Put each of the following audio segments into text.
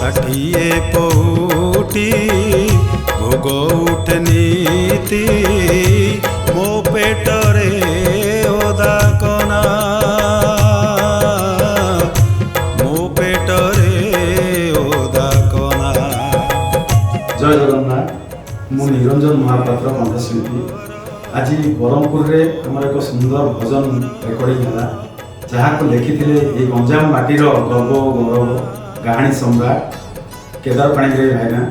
60 ପଉଟି ଭୋଗ ଉଠେ ନିତି, ମୋ ପେଟରେ ଓଦା କନା, ମୋ ପେଟରେ ଓଦା କନା। ଜୟ ଜଗନ୍ନାଥ। ମୁଁ ନିରଞ୍ଜନ ମହାପାତ୍ର, କଣ୍ଠଶିଳ୍ପୀ। ଆଜି ବ୍ରହ୍ମପୁରରେ ଆମର ଏକ ସୁନ୍ଦର ଭଜନ ରେକର୍ଡ଼ିଂ ହେଲା, ଯାହାକୁ ଲେଖିଥିଲେ ଏହି ଗଞ୍ଜାମ ମାଟିର ଗର୍ବ ଓ ଗୌରବ, ଗାହାଣୀ ସମ୍ରାଟ କେଦାର ପାଣିଗ୍ରାହୀ ଭାଇନା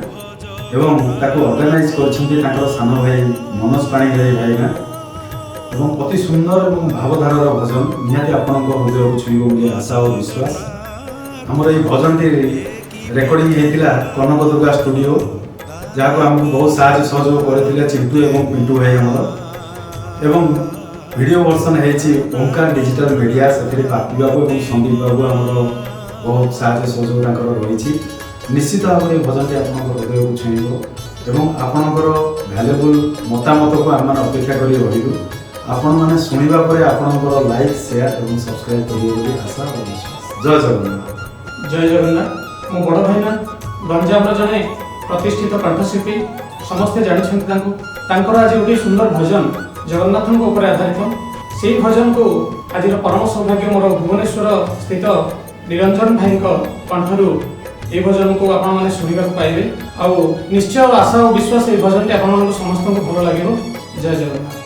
ଏବଂ ତାକୁ ଅର୍ଗାନାଇଜ୍ କରିଛନ୍ତି ତାଙ୍କର ସାନ ଭାଇ ମନୋଜ ପାଣିଗ୍ରାହୀ ଭାଇନା। ଏବଂ ଅତି ସୁନ୍ଦର ଏବଂ ଭାବଧାରାର ଭଜନ ନିହାତି ଆପଣଙ୍କ ହୃଦୟକୁ ଛୁଇଁବ ବୋଲି ଆଶା ଓ ବିଶ୍ୱାସ। ଆମର ଏଇ ଭଜନଟି ରେକର୍ଡ଼ିଂ ହେଇଥିଲା କନକ ଦୁର୍ଗା ଷ୍ଟୁଡ଼ିଓ, ଯାହାକୁ ଆମକୁ ବହୁତ ସାହାଯ୍ୟ ସହଯୋଗ କରିଥିଲେ ଚିଣ୍ଟୁ ଏବଂ ପିଣ୍ଟୁ ଭାଇ ଆମର। ଏବଂ ଭିଡ଼ିଓ ଭର୍ସନ୍ ହେଇଛି ଓଙ୍କାର ଡିଜିଟାଲ ମିଡ଼ିଆ, ସେଥିରେ ବାପି ବାବୁ ଏବଂ ସନ୍ଦୀପ ବାବୁ ଆମର ବହୁତ ସାହାଯ୍ୟ ସହଯୋଗ ତାଙ୍କର ରହିଛି। ନିଶ୍ଚିତ ଭାବରେ ଏହି ଭଜନଟି ଆପଣଙ୍କ ହୃଦୟକୁ ଛୁଇଁବ ଏବଂ ଆପଣଙ୍କର ଭ୍ୟାଲୁଏବୁଲ୍ ମତାମତକୁ ଆମେମାନେ ଅପେକ୍ଷା କରି ରହିଲୁ। ଆପଣମାନେ ଶୁଣିବା ପରେ ଆପଣଙ୍କର ଲାଇକ୍, ସେୟାର ଏବଂ ସବସ୍କ୍ରାଇବ୍ କରିବେ ବୋଲି ଆଶା ଓ ବିଶ୍ୱାସ। ଜୟ ଜଗନ୍ନାଥ। ଜୟ ଜଗନ୍ନାଥ। ମୋ ବଡ଼ ଭାଇନା ଗଞ୍ଜାମର ଜଣେ ପ୍ରତିଷ୍ଠିତ କଣ୍ଠଶିଳ୍ପୀ, ସମସ୍ତେ ଜାଣିଛନ୍ତି ତାଙ୍କୁ। ତାଙ୍କର ଆଜି ଗୋଟିଏ ସୁନ୍ଦର ଭଜନ ଜଗନ୍ନାଥଙ୍କ ଉପରେ ଆଧାରିତ, ସେଇ ଭଜନକୁ ଆଜିର ପରମ ସୌଭାଗ୍ୟ ମୋର ଭୁବନେଶ୍ୱର ସ୍ଥିତ ନିରଞ୍ଜନ ଭାଇଙ୍କ କଣ୍ଠରୁ ଏଇ ଭଜନକୁ ଆପଣମାନେ ଶୁଣିବାକୁ ପାଇବେ। ଆଉ ନିଶ୍ଚୟ ଆଶା ଓ ବିଶ୍ୱାସ, ଏଇ ଭଜନଟି ଆପଣମାନଙ୍କୁ ସମସ୍ତଙ୍କୁ ଭଲ ଲାଗିବ। ଜୟ ଜଗନ୍ନାଥ।